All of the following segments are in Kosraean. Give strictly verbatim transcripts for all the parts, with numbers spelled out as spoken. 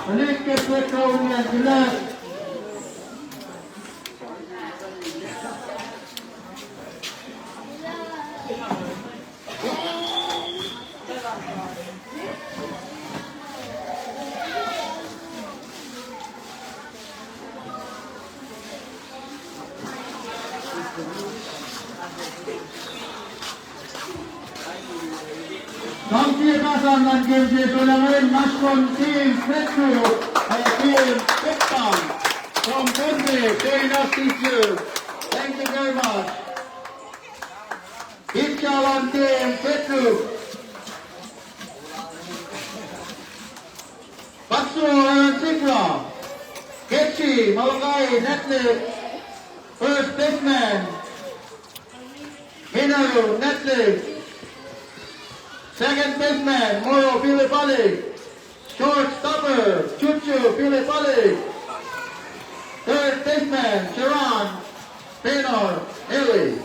Tuhlihk ke playground an kuloh. Sang sie pasan luhn game se solangin Nashville team Petro, uh, team Petang from Bombay, join us this year. Thank you very much. Pitcher luhn team Petro. Patso Aaron Sikra. Kechi Malachi Netlip. First baseman, Minoru Netlip. Second baseman, Moro Pilipalik. Shortstopper, Chuchu Pilipalik. Third baseman, Sharon Penor Eli.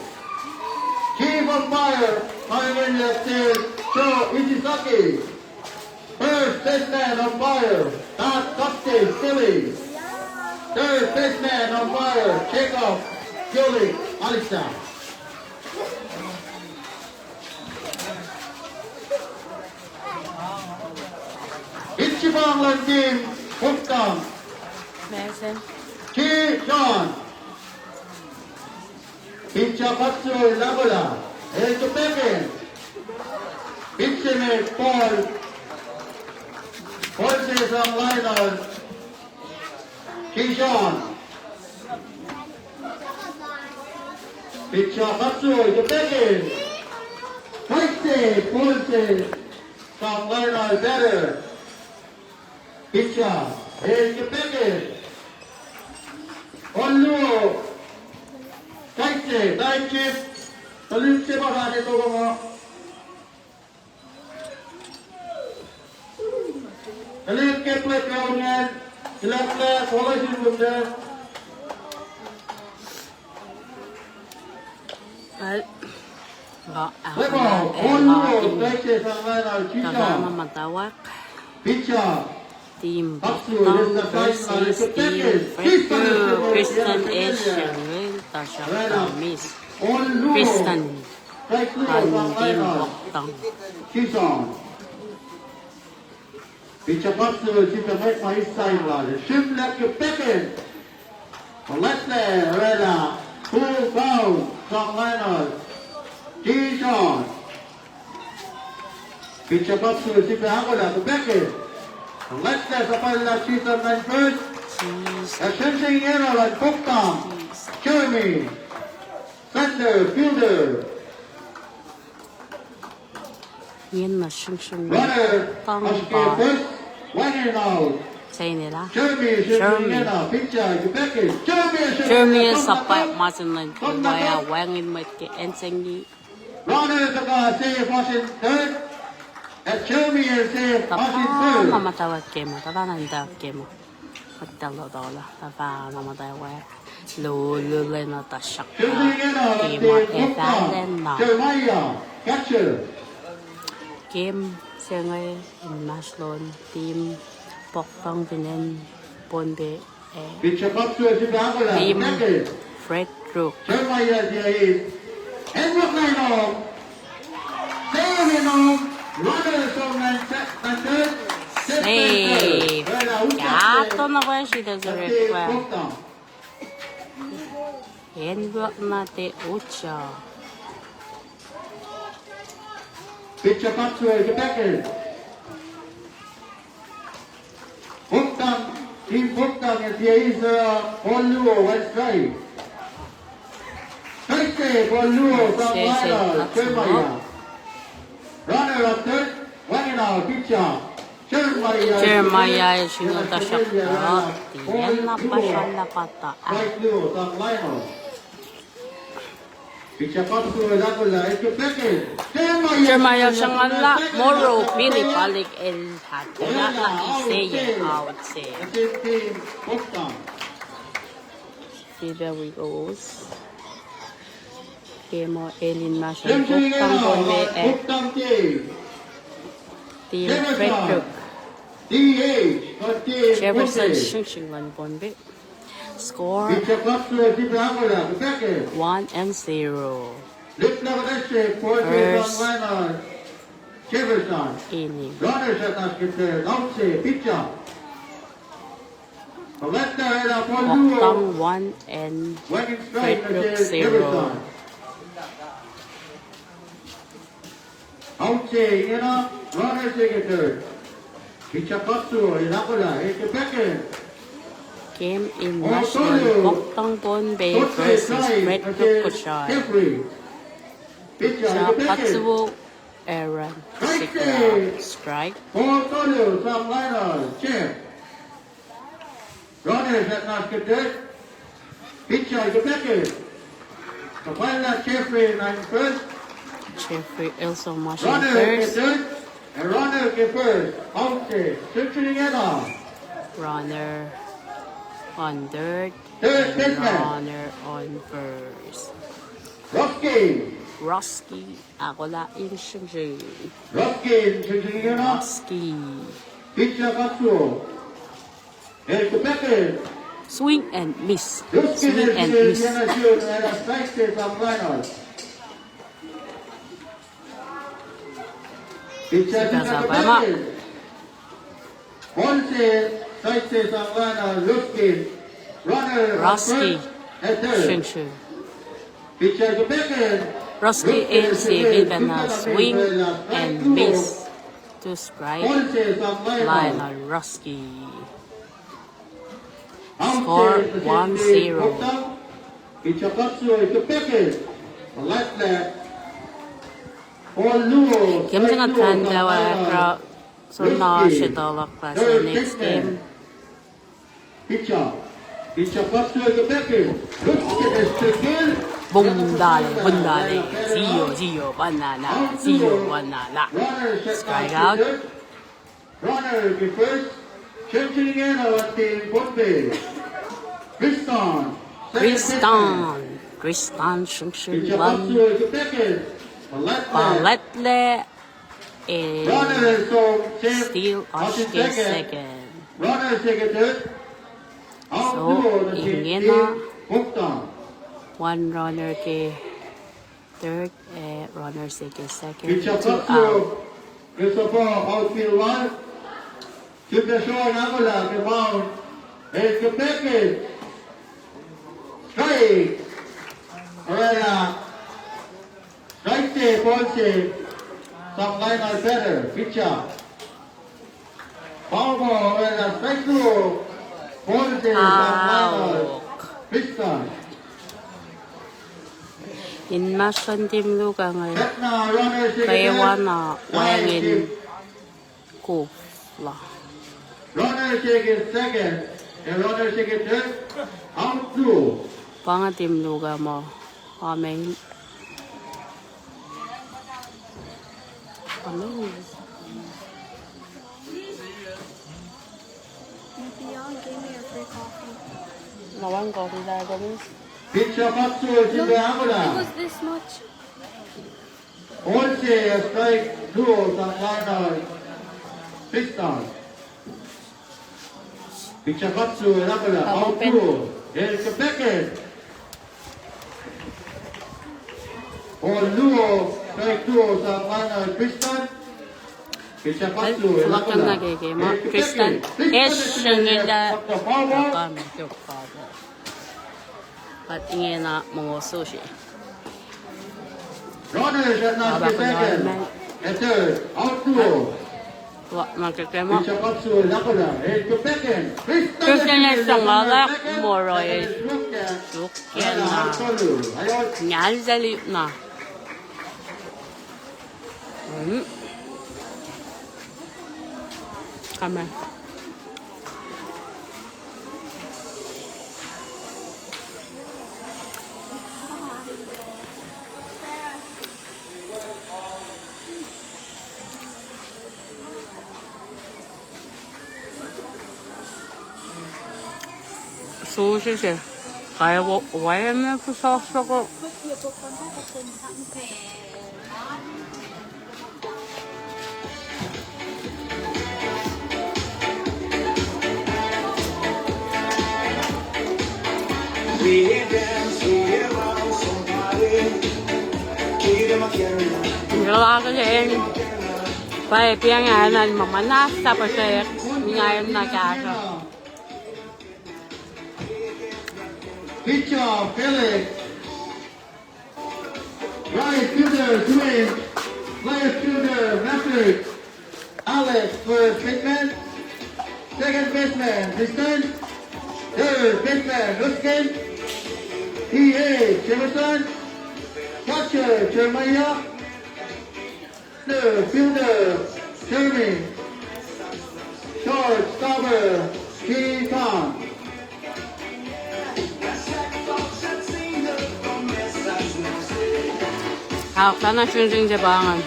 Chief umpire, Maringan Lefty, Joe Isizaki. First baseman umpire, Tad Kapte Sili. Third baseman umpire, Jacob Yolik Alisa. Itchibang luhn team Puktam. Mason. Chi John. Pitcher Patso Lagola. Eke peken. Pitcher me Paul. Paul se sang lainal. Kishon. Pitcher Patso, eke peken. Kaitse, Paul se sang lainal batter. Pitcher, eke peken. Oluo. Kaitse, time chip. Tuhlihk se pa rate toko ma. Tuhlihk ke playground an, silaklac, kola sin kumta. Al, nga, ah, Playground, nga, oluo, eh, kaitse sang lainal, Kishon. Kavama matawak. Pitcher. Team Patso, Boktang versus Team Frederick, Kristen H. Shangrel, Tasha Tamis. Kristen. An Team Boktang. Kishon. Pitcher Patso, Team Boktang, East Side Riders. Sihmlac ke peken. Letle, Rela, Full Crown, sang lainal. Kishon. Pitcher Patso, Team Boktang, Akola, ke peken. Letle, Sapala, Kishon, line first. Ashen sing ena line Boktang. Jeremy. Center fielder. Yen na sheng sheng. Runner, Tang oasr ke ba. First, wacngihn out. Sainela. Jeremy, Jeremy, Jeremy. Yen na, pitcher, ke peken. Jeremy, Jeremy, Jeremy, sapa masin line. Waya wacngihn mwet ke ensengi. Runner, taka, save, oasr in third. At Jeremy, save, oasr in third. Tapa ma matawak kema, tapa na nita kema. Matalotola, tapa na matawak. Lululena tasakta. Kema evalena. Kem senge inmahsrlon Team Boktang fin acn Pohnpei, eh, Team Frederick. Save. Kahto na pwacye sritacl se orekma. Acn Vietnam te ucha. Pitcher Patso, ke peken. Boktang, Team Boktang, el tiac eis, uh, ball luo, one strike. Strike se, ball luo, sang lainal, Jeremiah. Runner at third, wacngihn out, pitcher. Jeremiah, Jeremiah, singucul tuhsruhktuh, tiacna pasrala pata. Strike luo, sang lainal. Jeremiah Shangallah, Moro Pilipalik el hatulala iseye out se. There we go. Kema elin masal Boktang kome, eh, Team Frederick. Jefferson Sringsring luhn Pohnpei. Score one and zero. First inning. Kohtang one and Frederick zero. Out se ingena, runner se ke third. Pitcher Patsuo, el ahkolah, el ke pacl. Game inmahsrlon Kohtang Pohnpei versus Frederick Kosrae. Pitcher Patsuo, Aaron Sikora, strike. Ball tolu, sang liner, Jeff. Runner se ke third. Pitcher ke pacl. Kapal na Jeffrey na in first. Jeffrey Elson Marshall first. Runner ke third. A runner ke first. Out se. Sringsring ingena. Runner on third. Third baseman. Runner on first. Rusky. Rusky. Ahkolah in Sringsring. Rusky in Sringsring ingena. Rusky. Pitcher Patsuo. Swing and miss. Swing and miss. Rusky. Sringsring. Rusky el save pacna swing and miss. Two strike. Lionel Rusky. Score one zero. Game se nga tanda wa crowd. So na shitolak pa se next game. Bundale, bundale. Zero, zero, banana. Zero, banana. Strikeout. Runner ke first, Sringsring ingena luhn team Pohnpei. Kristan. Kristan. Kristan Sringsring luhn Palatle. Palatle. Runner ke second. Steal oasr ke second. Runner se ke third. So ingena one runner ke third, ac runner se ke second, two out. Christopher outfield wall. Sipasho na ahkolah ke mound. El ke pacl. Strike. Orwaclah. Strike se, ball se. Sang liner batter, pitcher. Palmer, orwaclah strike luo. Ball se, sang liner. Out. Pitcher. Inmahsrlon team Lukange. Kwewana wacngihn koflah. Runner se ke second, ac runner se ke third, out luo. Pa inge team Lukange muh. Amen. Amen. Maybe I'll give me a free coffee. No one coffee that I got. Pitcher Patsuo, no, it was this much. Ball se, strike luo, sang liner, Kristan. Pitcher Patsuo, el ahkolah, out luo, el ke pacl. Ball luo, strike luo, sang liner, Kristan. Pitcher Patsuo, el ahkolah, el ke pacl. Kristan, Kristan, el ahkolah. Kuht ingena mongo sosye. Runners at last ke second and third, out luo. Kristan el sangala moro el suk kena. Ngal sel na. Mm. Come on. Sosye se. Kai wo, why am I so soko? Nga luhlahlfongi lah pa pacng ah na ma muhnahs sahflah, nga enenuh kahsruh. Pitcher Felix. Right fielder, Dwayne. Left fielder, Patrick. Alex, first baseman. Second baseman, Tristan. Third baseman, Ruskin. T A, Jefferson. Catcher, Jeremiah. Center fielder, Jeremy. Shortstopper, Keaton. Ahok, na sringsring se pa ingacn.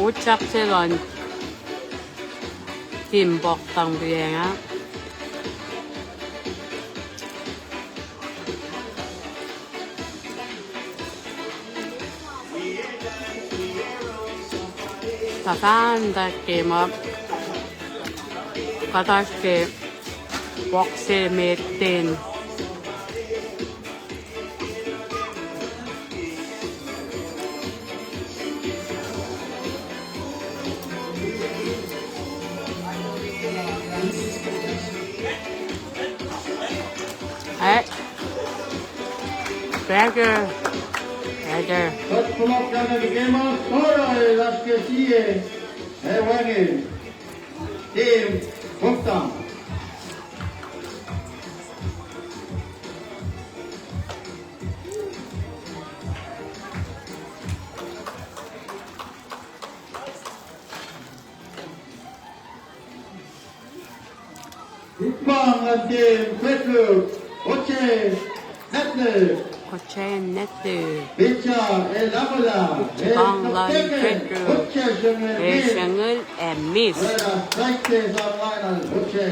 Utyak se luhn team Poktang pacng ah. Tuhfahna ke ma kuht oasr ke box se met ten. Eh, Becker. Becker. Kuht fohlohk kac ke game ah, scorer lasr ke sie, ac wacngihn team Poktang. Ipang an team Petro, Oche Netlu. Oche Netlu. Pitcher, el akola, el Ipang lan Petro. Oche srengel, el srengel ac miss. Wela strike se sang lain an, Oche.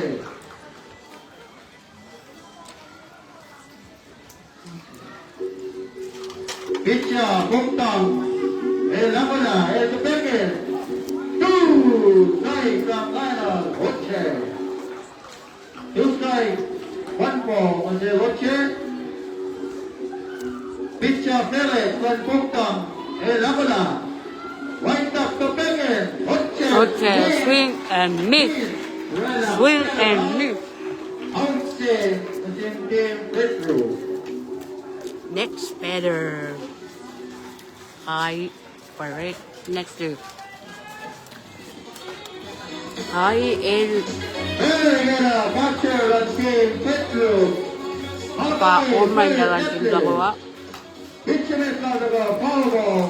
Pitcher Poktang, el akola, el topuk in. Two strike sang lain an, Oche. Two strike, one ball, Oche, Oche. Pitcher Felix, Poktang, el akola. Wind up, topuk in, Oche. Oche, swing and miss. Swing and miss. Out se, nuh sin team Petro. Next batter. Kai Parek. Next to Kai el. Hey, got a batter on team Petro. Pa home run yalan team Petro. Pitcher miss, not a foul ball.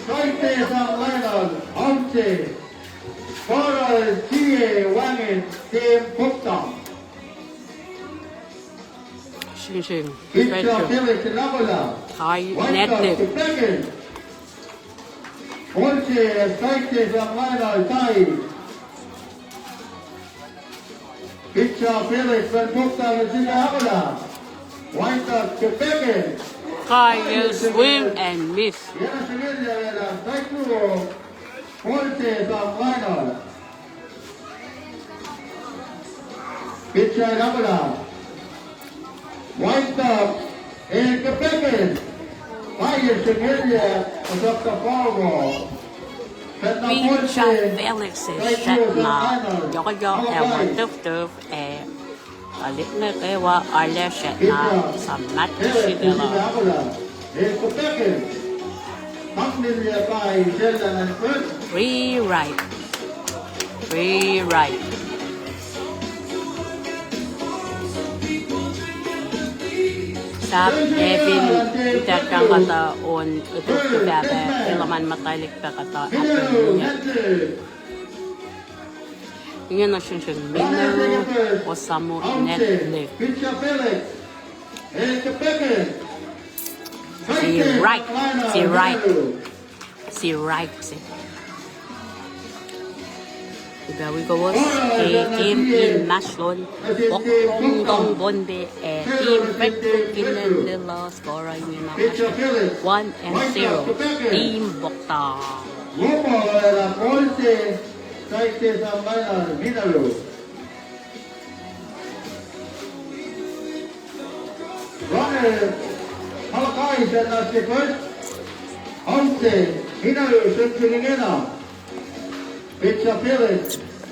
Strike se sang lain an, out se. Scorer sie wacngihn team Poktang. Sing sing. Pitcher Felix el akola. Kai Netlu. Ball se, strike se sang lain an, Kai. Pitcher Felix, Poktang, el akola. Wind up, topuk in. Kai el swing and miss. Strike se sang lain an. Pitcher el akola. Wind up, el topuk in. Fire srengel, el topuk foul ball. Pitcher Felix el srackna yohkyohk ac wal tuftuh ac tuhlihk nuh kwewa arlac srackna suhmaht ke srihpac lal. Rewrite. Rewrite. Sahp ac fin itack kuhtuh on utuck ke pahpah, elah ma muhtwaclihk pac kuhtuh apple. Ingena sringsring mino, Osamu Netlu. Strike, strike, strike. Ipac wi kowos ke game inmahsrlon Poktang Pohnpei ac team Petro Inland Lila, scorer ingena oasr ke one and zero. Team Poktang. Strike se sang lain an, mino. Malachi sacn na se first. Out se, Minoru sruhngsruhng ingena. Pitcher Felix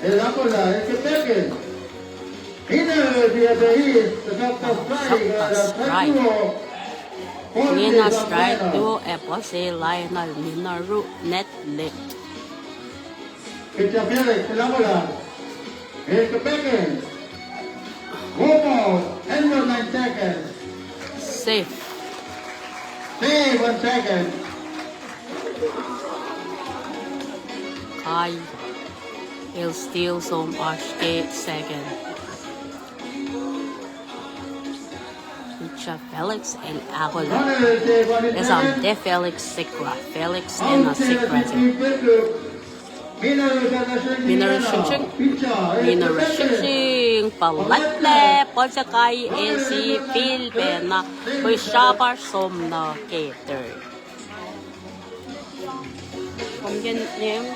el ahkolah, el kepackin. Minoru tiac pac eis, tuhsruhktuh strike, strike. Ingena strike tuo, ac puhs se lainuhl Minoru net lip. Pitcher Felix el ahkolah. El kepackin. One ball, and one nine seconds. Safe. Safe, one second. Kai el steal som oasr ke second. Pitcher Felix el ahkolah. Esam tiac Felix Sikra. Felix ena Sikra se. Minoru sruhngsruhng. Minoru sruhngsruhng. Puhlatlac. Puhs se kai ac sie field pacna. Pwe srapar som nuh ke third. Kom ke name?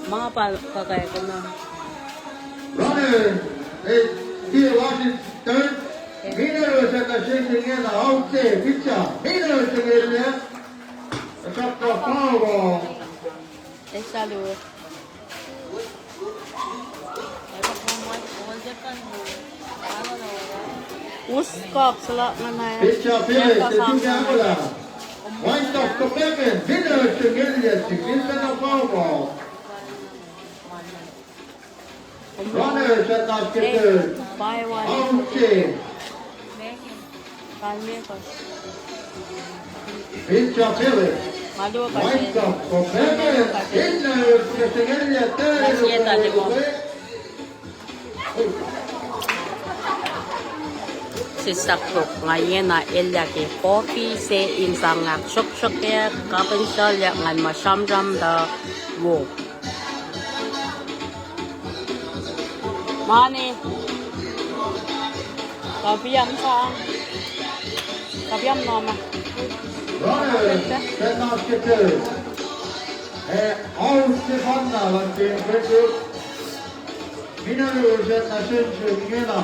Ma pa kakai kena. Runner, eh, Theo Washington, third. Minoru sruhngsruhng ingena, out se, pitcher. Minoru sruhngsruhng ingena. Tuhsruhktuh foul ball. Esa lu. Us kak sela ngana. Pitcher Felix, the two ahkolah. Wind up the back end. Minoru sruhngsruhng ingena, six in the foul ball. Runners at the skipper. Out se. Pitcher Felix. Wind up for Felix. In the sruhngsruhng ingena. Sisap tok nga ingena elyah ke kofi se in sang ahksruhksruhkyak, kapin sruhlyuck ngan ma sramsram tuh wo. Mani. Kapiam sang. Kapiam nama. Runner, sena skete. Eh, out se fanna, lan pen kwetu. Minoru sena sruhngsruhng ingena.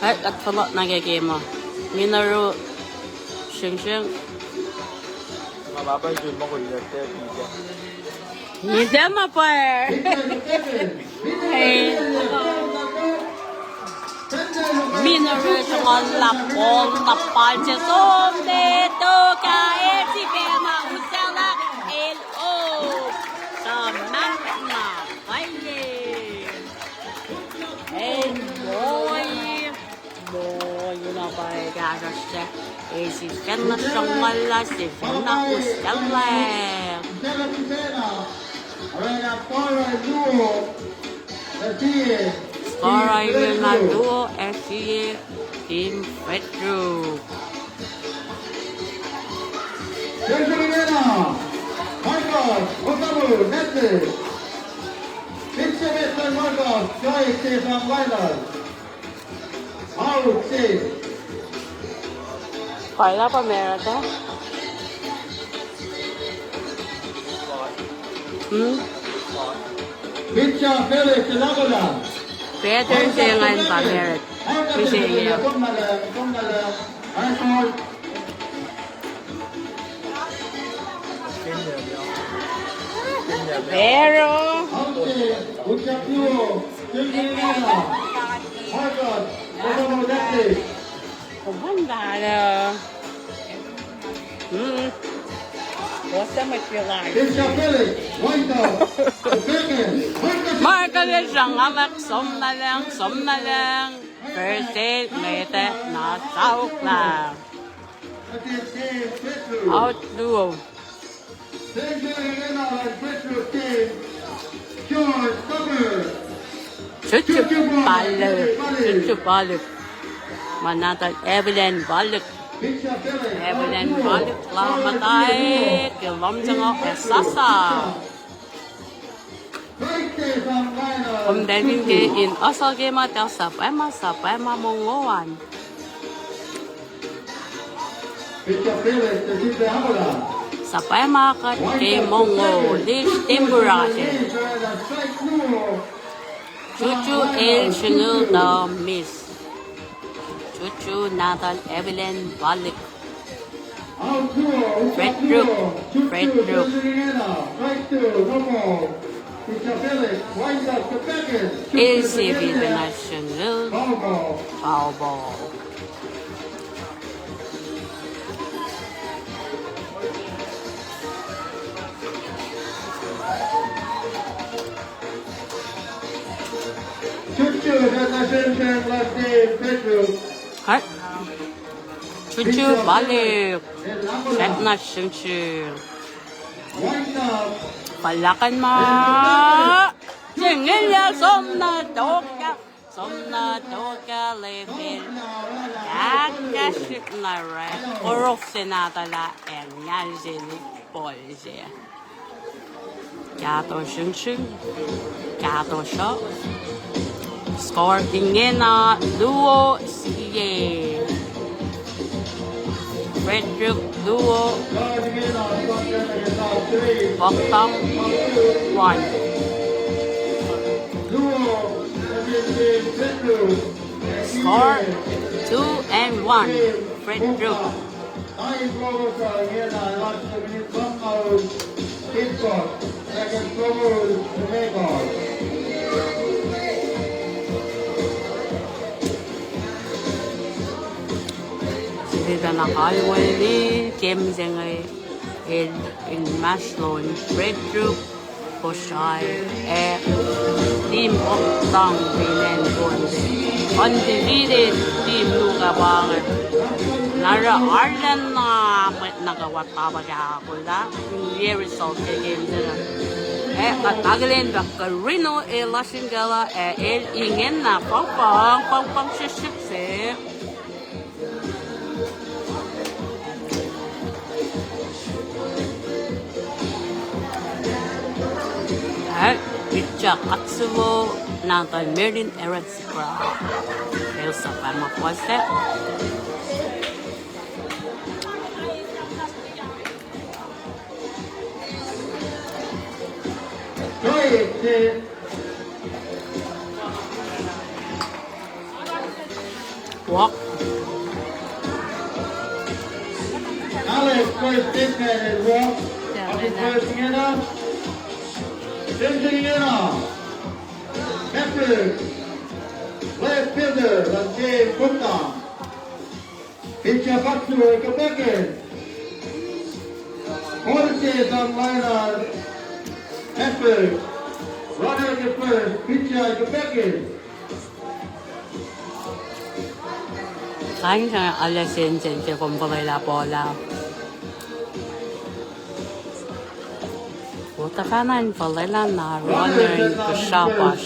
Ai, kuht fohlohk nuh ke game uh. Minoru sruhngsruhng. Ma papa sruhng ma kol ya te pika. Ngi tiac ma pwacr. Hey. Minoru sruhnglah kol na pal se som ne tok ah, el sifacna usaclah el o. Suhmaht na pwacye. El moi. Moi na pwacye kahsruhsr se. El sifacna sruhnglah, sifacna usaclah. Skora ingena luo, F C A Team Frederick. Marcus Osamu, nete. Pitcher Marcus, strike se sang lineup. Out se. Pwacye pa merit ah. Hmm? Pitcher Felix Lagola. Batter se ingacn pa merit. Mihsenge. Pero. Kom on bala. Hmm. What's that much you like? Marcus el sruhnga lak som na lang, som na lang. First hit, ngwetacng na sauk lah. Out luo. Chuchu Palik. Chuchu Palik. Ma nahtuhl Evelyn Palik. Evelyn Palik lah muhta ke lohm se inge ac sasa. Kom tanin ke in asal ke ma tuh sapwacma, sapwacma mongo an. Sapwacma kuht ke mongo, lish tempura se. Chuchu el singucul tuh miss. Chuchu nahtuhl Evelyn Palik. Frederick, Frederick. Esi pita na singucul, foul ball. Chuchu, Frederick. Chuchu Palik. Frederick Chuchu. Palakan ma. Singucul yac somna tohkoh. Somna tohkoh level. Kahkahsrihk na orek. Orok se nahtuhl ah, ac ngal se luk ball se. Kahto sringsring. Kahto sruh. Score ingena luo sie. Frederick luo. Boktang one. Score two and one. Frederick. Sifilpacna kalweni game se inge el inmahsrlon Frederick Kosrae, ac team Boktang fin acn Pohnpei. Undefeated team nuh ke pa inge. Na oruh arulacna mwet nuh kwewa tapa kahkuhlah. Ye result ke game se inge. Ac kuht akihlen pac Karino el lasr inkuhlah, ac el ingena pangpang, pangpang srihsrihk se. Ac Richard Katsuo, nahtuhl Merlin Aaron Sikra. El sapama puhsisacl. Walk. Alex, first baseman, and walk. Happy first, Ngena. Benjamin Ngena. Catcher. Left fielder, Lance Kumta. Pitcher Patsu Ekapeke. Forte Sanglaina. Catcher. Runner ke first, pitcher Ekapeke. Kain sang ala sensen se kom fuhlwelah ball ah. Kota kanan fuhlwelah na runner in kusrapash.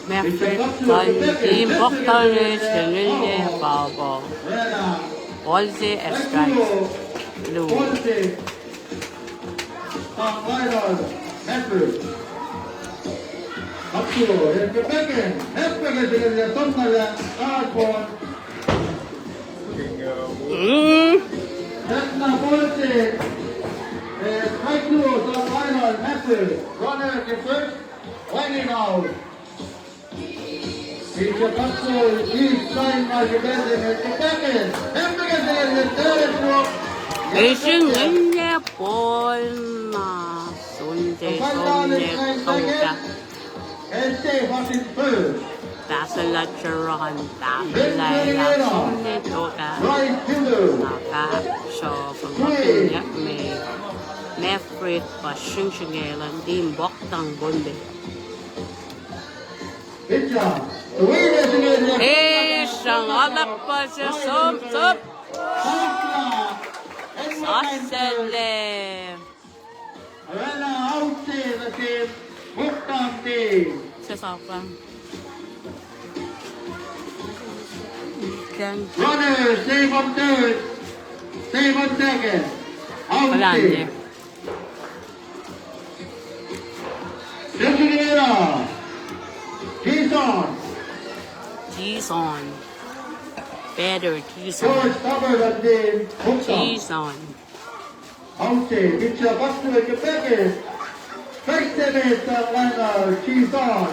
Maverick, team Bogdan, singucul yac, foul ball. Ball se, strike. Lu. Mm. Runner ke first, line out. Ei, singucul yac ball na. Sunday, Sunday, Sunday. Pahselah Jerome, pahselah Ela, Sunday, Toka. Aka, so, pengapin yak me. Maverick pa sringsring elan team Bogdan Pohnpei. Ei, sang alak pa se som, som. Sasele. Arena out se, the same. Muktam team. Sasapa. Runner, save on third. Save on second. Out team. Jefferson Rivera. Jason. Jason. Better, Jason. George Tupper, the team. Muktam. Jason. Out se, pitcher kaksakihn ke package. Strike se emet sang Lionel Chison.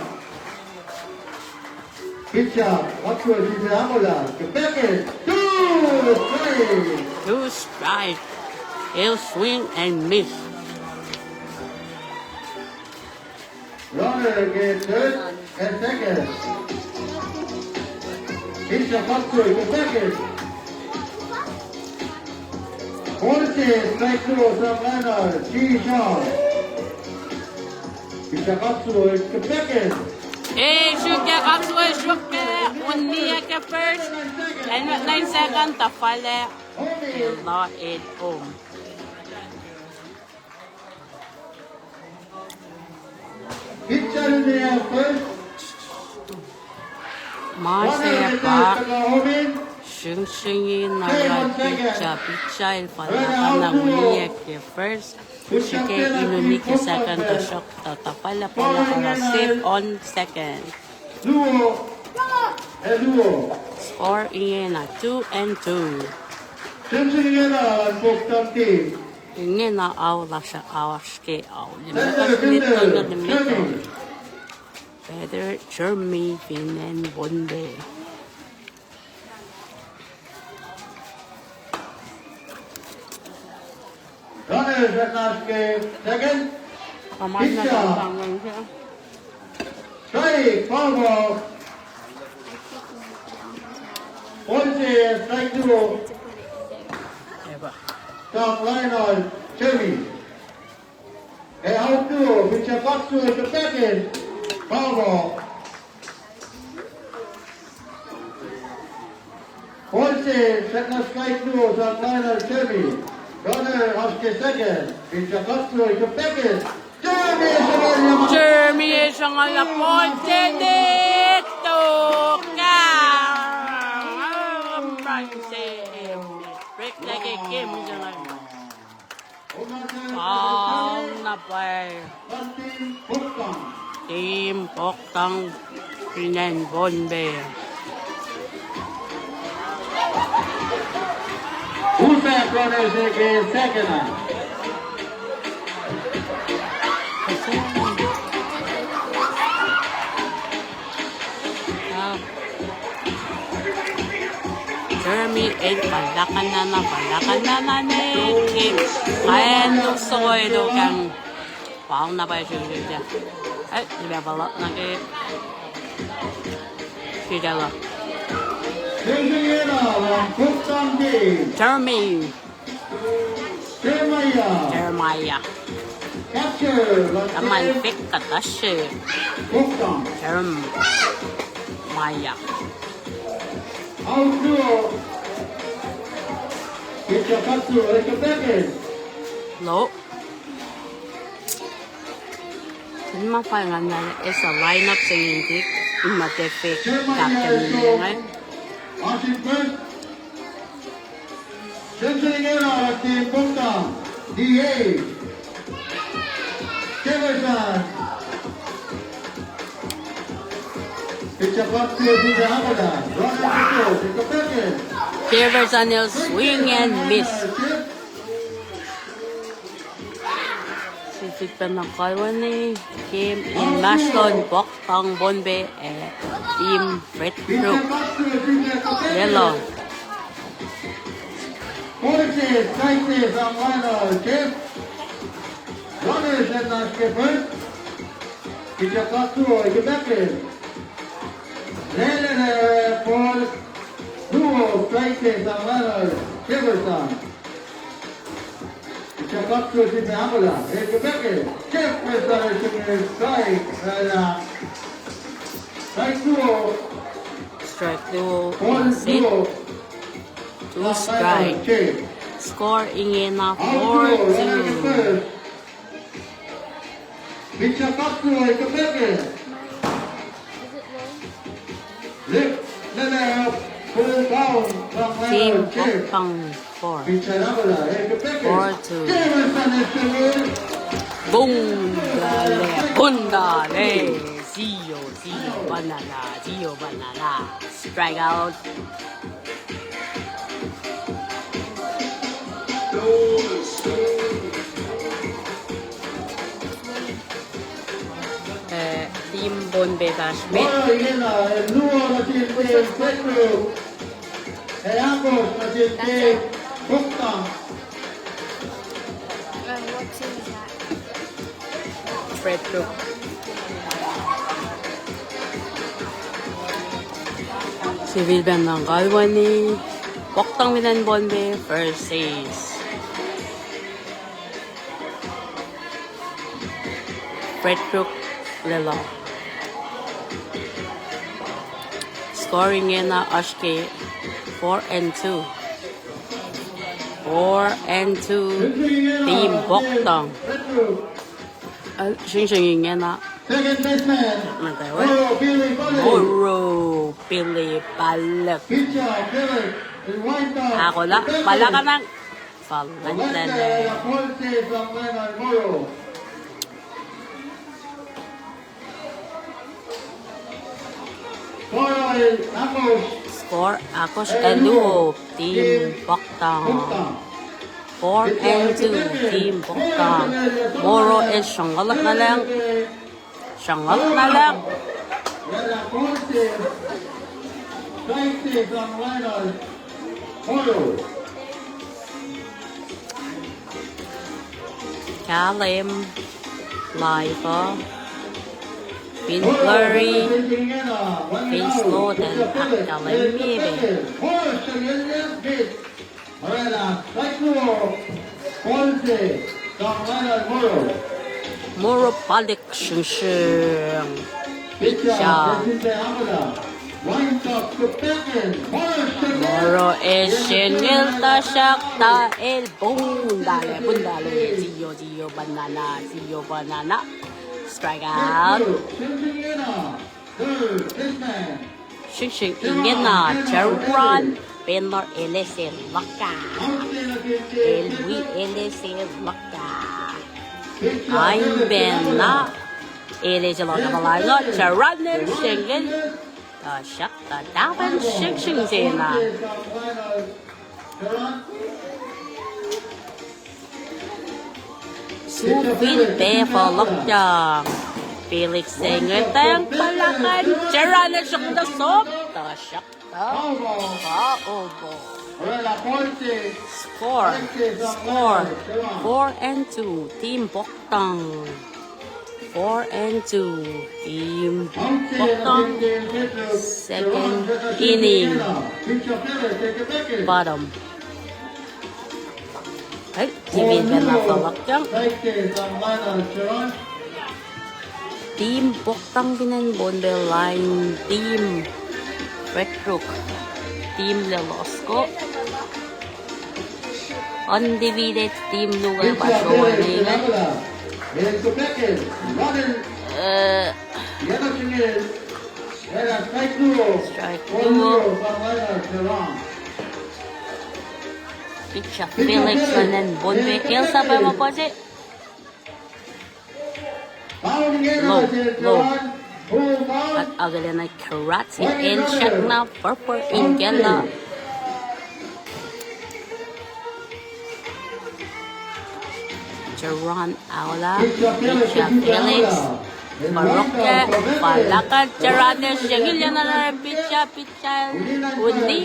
Pitcher kaksakihn ke package. Two strike. Two strike. El swing and miss. Runner ke third and second. Pitcher kaksakihn ke package. Ball se strike luo sang Lionel Chison. Pitcher kaksakihn ke package. Ei, sruhk ke, kaksakihn sruhk ke, on niyac ke first, and nine second, tuhfahlah, el na el home. Ma se pa sringsringi na lal pitcher, pitcher el fah na uniyac ke first. Srihke inuni ke second, tuhsruhktuh tuhfahlah pacl ah oruh safe on second. Score ingena two and two. Ingena ao lasr, ao oasr ke ao limekohsr, minit tolngoul limekohsr. Batter Jeremy fin acn Pohnpei. Runners at last ke second. Pitcher. Strike, foul ball. Ball se strike luo sang Lionel Jeremy. Ac out luo, pitcher kaksakihn ke package. Foul ball. Ball se, srackna strike luo sang Lionel Jeremy. Runner oasr ke second, pitcher kaksakihn ke package. Jeremy el sruhnga, Jeremy el sruhnga, ball se tok ah. Break liki game sruhnga. Foul na pwacye. Team Koktang fin acn Pohnpei. Usack runners ke second ah. Jeremy el palakanana, palakanana ne ke kain luhk sohlo kang. Foul na pwacye srihsrihk. Eh, iba pala na ke. Sritalo. Jeremy. Jeremiah. Jeremiah. Taman fek katashe. Jeremiah. Lo. Fin ma fal ngan na esa lineup se inge, in ma tiac fek captain inge. Srihsrihk ingena, team Koktang, D A Keverson. Keverson el swing and miss. Sifilpacna kalweni game inmahsrlon Koktang Pohnpei ac Team Fred Crook. Yellow. Forces, strike se sang Lionel Jeff. Runners at last ke first. Pitcher kaksakihn ke package. Lelele, ball luo, strike se sang Lionel Jefferson. Pitcher kaksakihn ke package. Jefferson el sruhnga strike, uh, strike luo. Strike luo. Ball luo. Two strike. Score ingena four two. Team Koktang four. Four two. Bundale, bundale, zio, zio, banana, zio, banana. Strikeout. Pohnpei fahsr met. Oruh ingena, el luo nuh sin Dave Frederick, ac ahkosr nuh sin Dave Buktang. Frederick. Sifilpac na kalweni, Buktang fin acn Pohnpei versus Frederick Lelo. Score ingena oasr ke four and two. Four and two. Team Buktang. Sringsring ingena. Moro Pili Palek. Ahkolah, Palek anang. Fal lwetlac. Score ahkosr ac luo, Team Buktang. Four and two, Team Buktang. Moro el sruhnguhl na lang. Sruhnguhl na lang. Kahlwem, Laifuh, fin flurry, fin slow, then ahkkahlwemye pac. Moro Palik Sringsring. Pitcher. Moro el sringil, tuhsruhktuh el pundale, pundale. Tiyo, tiyo, banana, tiyo, banana. Strike out. Sringsring ingena, Teron Penor el ase luhk ah. El wi el ase luhk ah. Ain pacna el ase luhk ah, pa lalo Teron el sringil. Tuhsruhktuh Teron sringsring sena. Sufin pac fohlohkyak. Felix se inge tang palakan Teron el sruhktuh som. Tuhsruhktuh pa obo. Score. Score. Four and two. Team Buktang. Four and two. Team Buktang. Second inning. Bottom. Right, Team Buktang. Team Buktang fin acn Pohnpei lain Team Frederick. Team Lelosko. Undefeated team luo pa sruoh inge. Uh, strike luo. Pitcher Felix fin acn Pohnpei el sap ma pase. Low, low. Ak-, akihlen na karate el srackna purple ingena. Teron aola, pitcher Felix. Fohlohkyak, palakan Teron el sringil, ingena pitcher, pitcher Uni.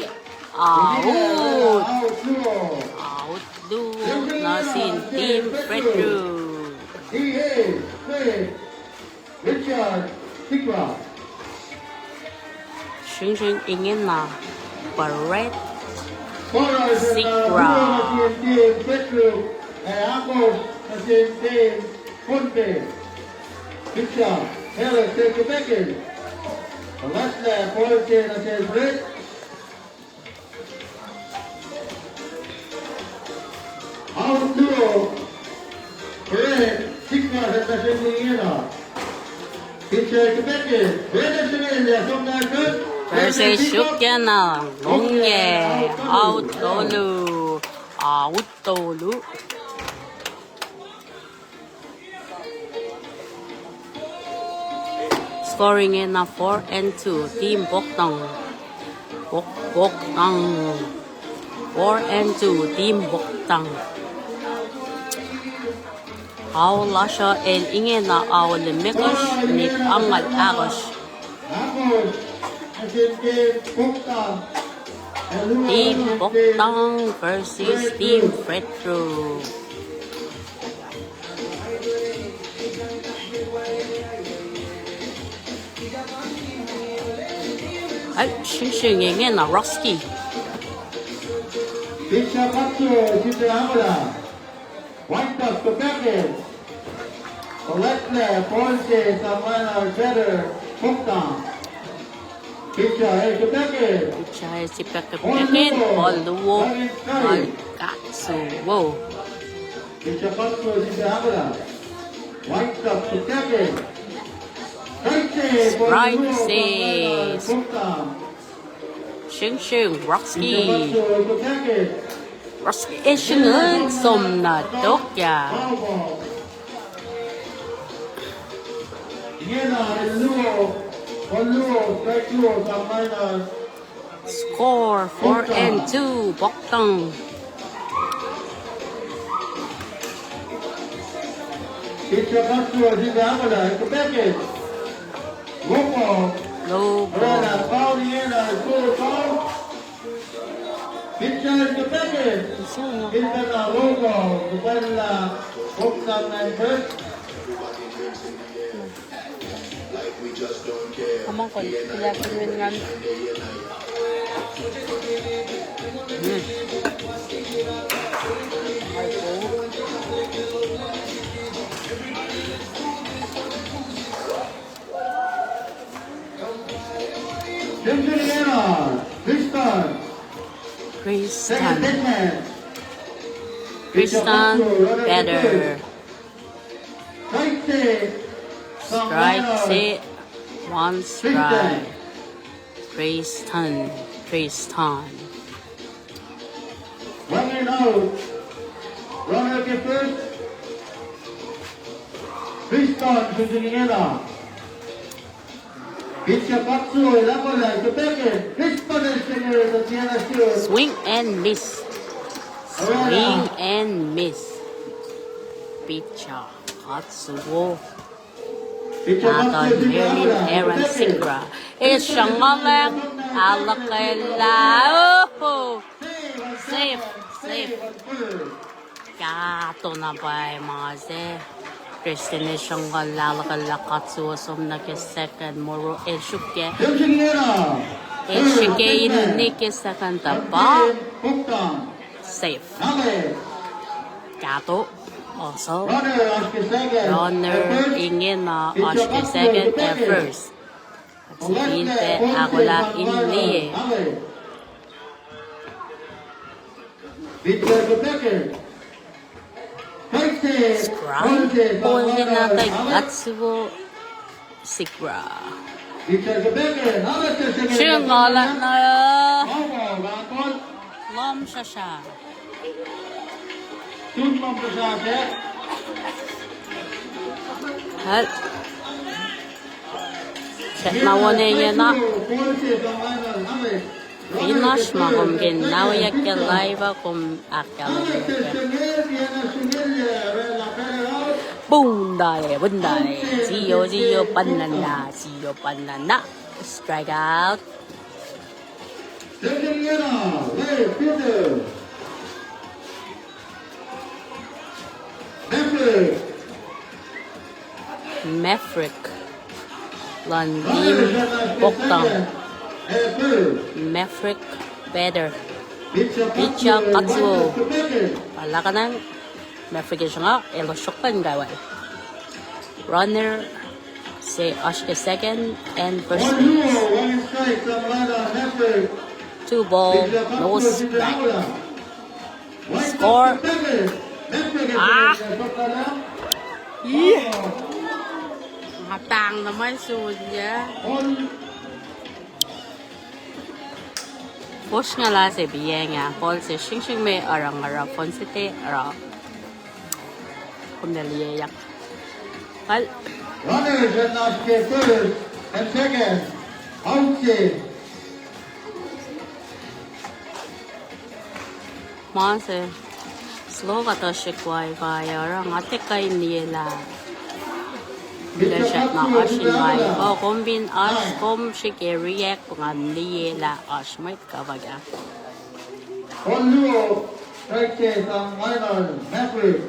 Out. Out luo nuh sin Team Frederick. Richard Sikra. Sringsring ingena Brett Sikra. Pitcher, Alex Sekipekil. Last lap, Brett. Out luo, Brett Sikra, Brett Sikra. Pitcher Sikra, Brett Sikra, Brett Sikra. Srihke na, longye, out tolu, out tolu. Score ingena four and two, Team Buktang. Buk-, Buktang. Four and two, Team Buktang. Ao lasr uh el ingena ao limekohsr, minit angngaul ahkosr. Team Boktang versus Team Fredro. Ai, sringsring ingena Roski. Pitcher Patso, Sita Amala. Wind up the package. Kolekla, Paul J., Samuel R. Feder, Boktang. Pitcher, eh, the package. Pitcher, eh, the package. Paul Luo. Paul Luo. Martin Scotty. Martin Scotty. Whoa. Pitcher Patso, Sita Amala. Wind up the package. Strike safe, Paul Luo, Samuel R. Boktang. Sringsring, Roski. Roski, eh, sringsring som na tokya. Score, four and two, Boktang. Low ball. Low ball. Pitcher in the package. Pitcher in the package. Pitcher in the package. Pitcher in the package. Come on, come on. Hmm. Tristan. Tristan. Tristan, batter. Strike, say, one strike. Tristan, Tristan. Runner out. Runner ke first. Tristan, Tristan ingena. Pitcher Patso, Lakola, Tristan. Swing and miss. Swing and miss. Pitcher Patso. Nahtuhl Merlin Aaron Sigrah. Esruh nguhlwacng, ahluhkwelah. Oh! Safe, safe. Kahto na pwacye ma se. Tristan esruh nguhlwacng, ahluhkwelah Patso som nuh ke second, moro el sruhkwack. El sruhkwack in nuh ke second tuh pa. Safe. Kahto. Also, runner ingena oasr ke second ac first. Sifilpac ahkolah in liye. Strike. Ball ingena tuh Katsuo Sigrah. Sruhnguhlah na. Lohm srusra. Hal. Set na won ingena. Finish ma kom ke naoyak ke live ah kom ahkkahlwemye. Bundale, bundale. Sio, sio, banana, sio, banana. Strike out. Maverick. Luhn team Boktang. Maverick batter. Pitcher Katsuo. Palakanang. Maverick sruhnga, elos sruhkwack in kawal. Runner se oasr ke second and first base. Two ball, no strike. Score. Ah. Ih. Nga pahng na ma sun, yeah. Fosrngah lah se piyacng ah, ball se sringsring me oruh nga oruh fon site oruh. Kom na liyeyak. Al. Runners in oasr ke first and second. Out se. Ma se. Slow kuhtuh srihk waiwai oruh nga tiac kuh in liye lah. Kuloh srackna oasr in waiwai. Kom fin oasr, kom srihke react, nga liye lah oasr mwet kuh fuhkah. Oluo, Saite sang Lionel Maverick.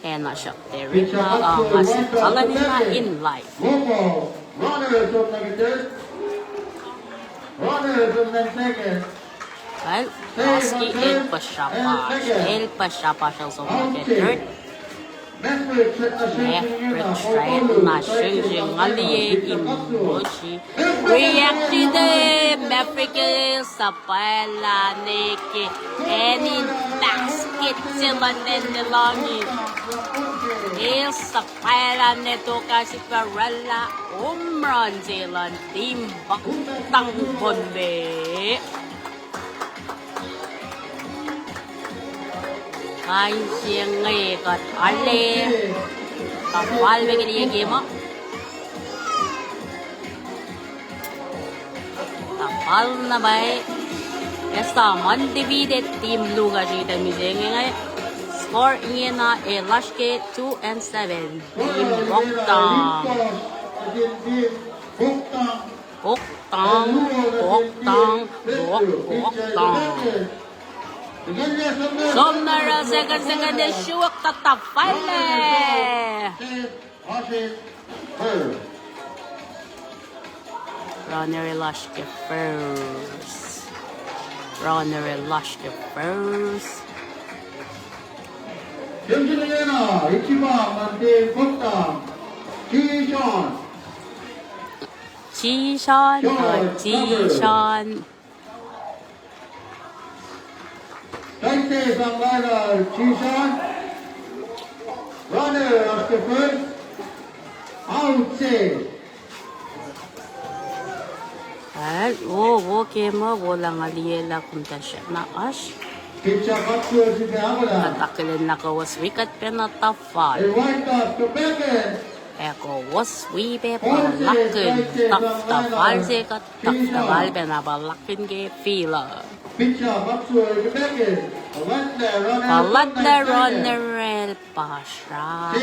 Acn Australia ma, uh, nga se kalani na in live. Well, Laski el pahsrapasr, el pahsrapasr el som nuh ke third. Maverick srackna srihsrihk na srihsrihk nga liye emoji. React side, Maverick el suhpwaclah nuh ke acn in basket se luhn Lelu Longin. El suhpwaclah nuh tok ah sifilpac oraclah home run se luhn team Poktang Conway. Kain se inge kuht arlac tuhfalpac ke liye game uh. Tuhfal na pwacye. Esam undefeated team luo kuh sritacl mihsenge inge. Score ingena ac lasr ke two and seven. Team Poktang. Poktang, Poktang, Pok-, Poktang. Som na oruh second, second ac sruok tuh tuhfalac. Runner el oasr ke first. Runner el oasr ke first. Kemsrelena, ikipa mante Poktang. Jishon. Jishon, Jishon. Saite sang Lionel Jishon. Runner oasr ke first. Out se. Ac, wo, wo ke ma, wo lah nga liye lah kom tuh srackna oasr. Pitcher Patsuo sifilpac ahkolah. Kuht akihlen lah kowos wi kuht pacna tuhfal. Ac kowos wi pac puhlakihn tuhf-, tuhfal se kuht tuhftuhfal pacna puhlakihn ke field uh. Puhlakihn runner el pahsrapasr.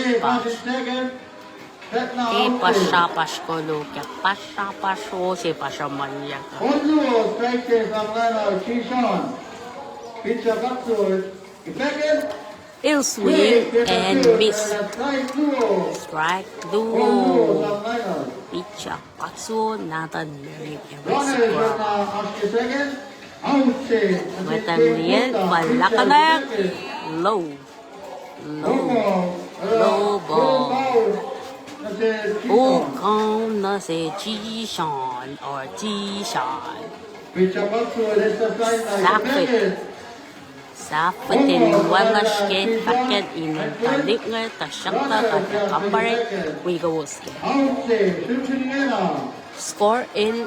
Tiac pahsrapasr koluk ah, pahsrapasr wo se pahsrapasr. El swing and miss. Strike luo. Pitcher Patsuo, Nathan Merrick, Eric Squirrel. Mwet uh liye, puhlakihn, low. Low. Low ball. Pull count nuh se Jishon or Jishon. Sahfit. Sahfit in wacngihn ke fahkacl in tuhlihk inge, tuhsruhktuh kuht ac kampare, wi kowos kac. Score el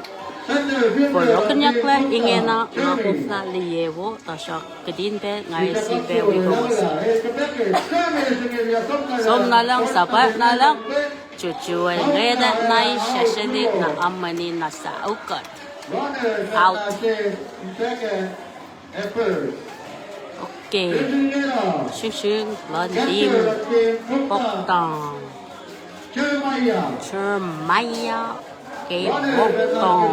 forokihnyucklah ingena, nga koflah liye wo, tuhsruhk kihtin pac nga sifilpac wi kowos. Som na lucng, suhpwac na lucng, chuchu ingena na israsrelihk na amweni na saukot. Out. Okay. Srihsrihk luhn team Poktang. Jeremiah ke Poktang.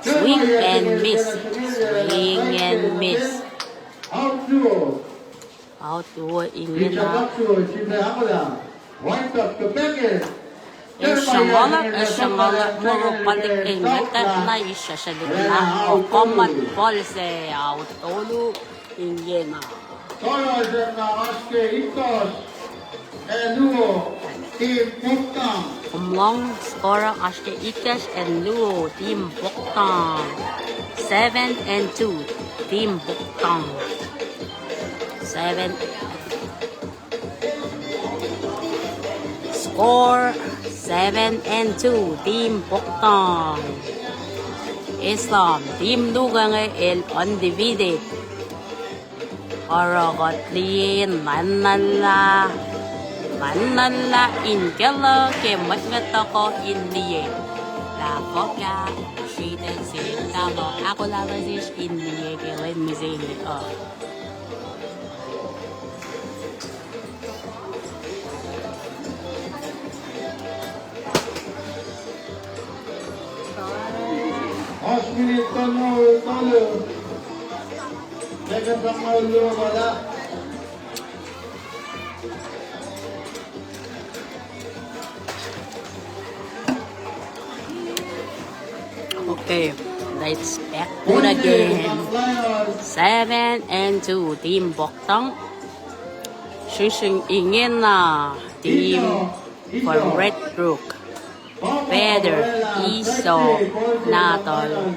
Swing and miss. Swing and miss. Out luo ingena. El sruhnguhlak, el sruhnguhlak, moro palik el ngwetlah na israsrelihk na, o common ball se, out tolu ingena. Kom lohng score oasr ke itkohsr and luo, team Poktang. Seven and two, team Poktang. Seven. Score, seven and two, team Poktang. Esam, team luo inge el undefeated. Oruh kuht liye nuhnuhnlah, nuhnuhnlah in kuloh ke mwet nge tuhkuh in liye. Lah fuhkah sritacl se talo ahkolah nuh sesr in liye Mihsenge uh. Oasr minit tolngoul tolu. Second tolngoul luo ma lap. Okay, let's back to the game. Seven and two, Team Boktang. Srihsrihk ingena, Team from Red Brook. Peter, Iso, Natol,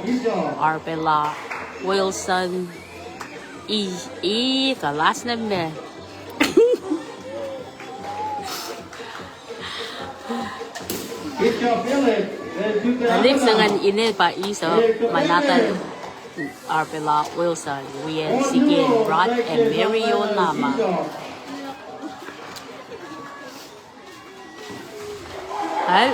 Arbela, Wilson, I, I, the last name. Tuhlihk se ingacn inel pa Iso, ma Natol, Arbela, Wilson, Wiel, Sigen, Rod, and Mary Onama. Al.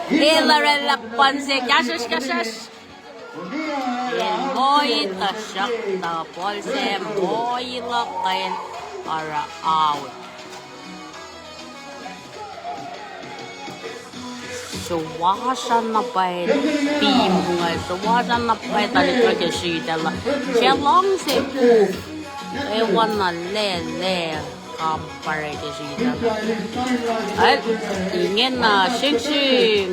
El oraclah puhn se, kahsruhsr, kahsruhsr. El moi tuhsruhktuh puhl se moi luhk el oruh out. Suwohs na pwacye team inge, suwohs na pwacye tuhlihk inge ke sritacl uh. Suc luhngse kuf, ewana lele kampare ke sritacl uh. Al, ingena sringsring.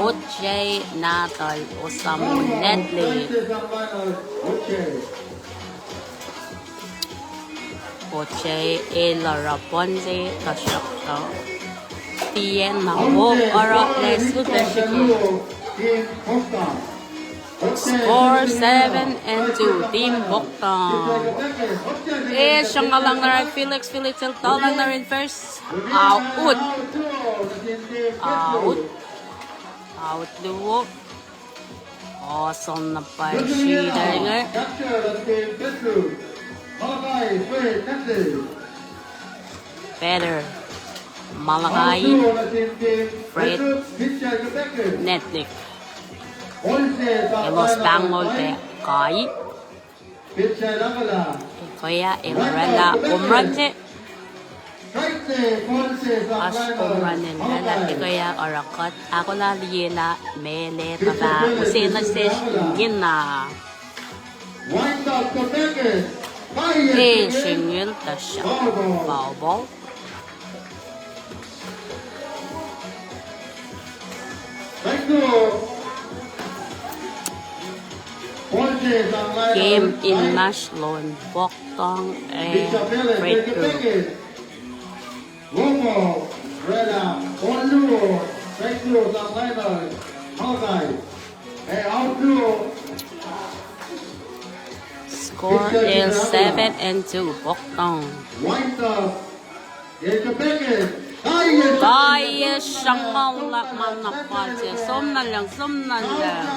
Oje Natol, Osamu Natalie. Oje el oruh puhn se tuhsruhktuh tiacna wo oruh lacsu pac srihke. Score seven and two, Team Boktang. E, sruhnguhl luhngse Felix, Felix el tuhlac in first. Out. Out. Out luo. Awesome na pwacye sritacl inge. Peter. Malachi, Fred, Netlik. Elos pahngon pac Kai. Ekuh ah el oraclah home run se. Oasr home run in oraclah ekuh ah oruh kuht ahkolah liyelah meac el tuhfah use nuh sesr ingena. E, single tuhsruhk foul ball. Game inmahsrlon Boktang ac Fred Group. Score el seven and two, Boktang. Kai, sruhnguhl luhk ma na pwacye se, som na lucng, som na lucng.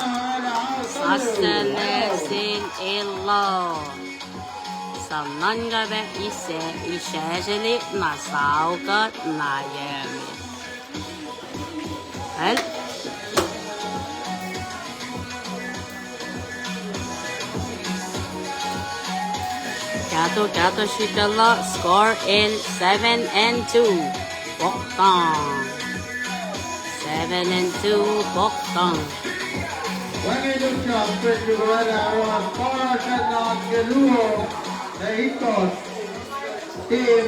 Sasuclac sel elos. Sang nuhnkuh pac ise, ise sel na saokuh na yacme. Al. Kahto, kahto sritacl uh, score el seven and two. Boktang. Seven and two, Boktang. Wacngihn utyak, Fred Group, oruh score el seven and two. Team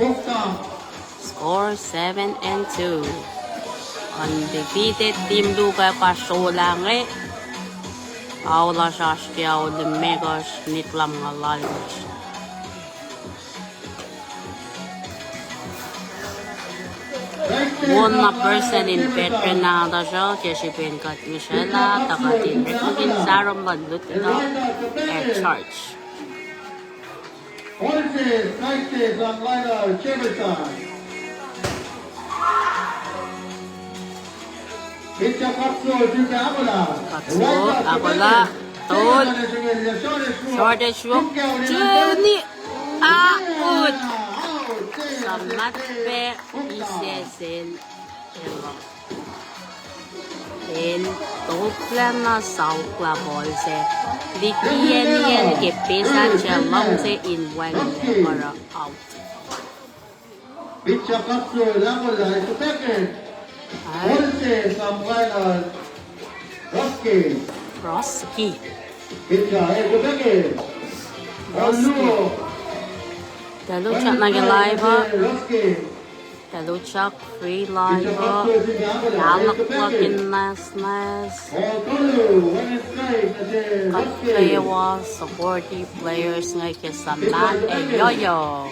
Boktang. Score seven and two. Undefeated team luo ke pa srolah inge. Ao lasr oasr ke ao limekohsr, nit lumngaul alkosr. Wona person in veteran nahtuhsr uh ke srihpen kuht ngihsraclah tuh kuht in orekmakihn sahrom luhn lutlut uh ac charge. Francis, Francis, and Lionel Jefferson. Pitcher Kapso, Junior Akola. Kapso, Akola, tol. Short stroke, Juni, out. Samat pac, ise sel elos. El tolklah na sauklah ball se liki acn, acn ke pesacn se luhngse in wacngihn oruh out. Pitcher kapso lakolah, Quebec. Ai. Ball se sam kainal Roski. Roski. Pitcher, eh, Quebec. Roski. Taluhchak nuh ke live uh. Roski. Taluhchak free live uh. Ahluhkluhk in nwacsnwacs. Kuht kwewa supportive players inge ke Saman ac Yoyo.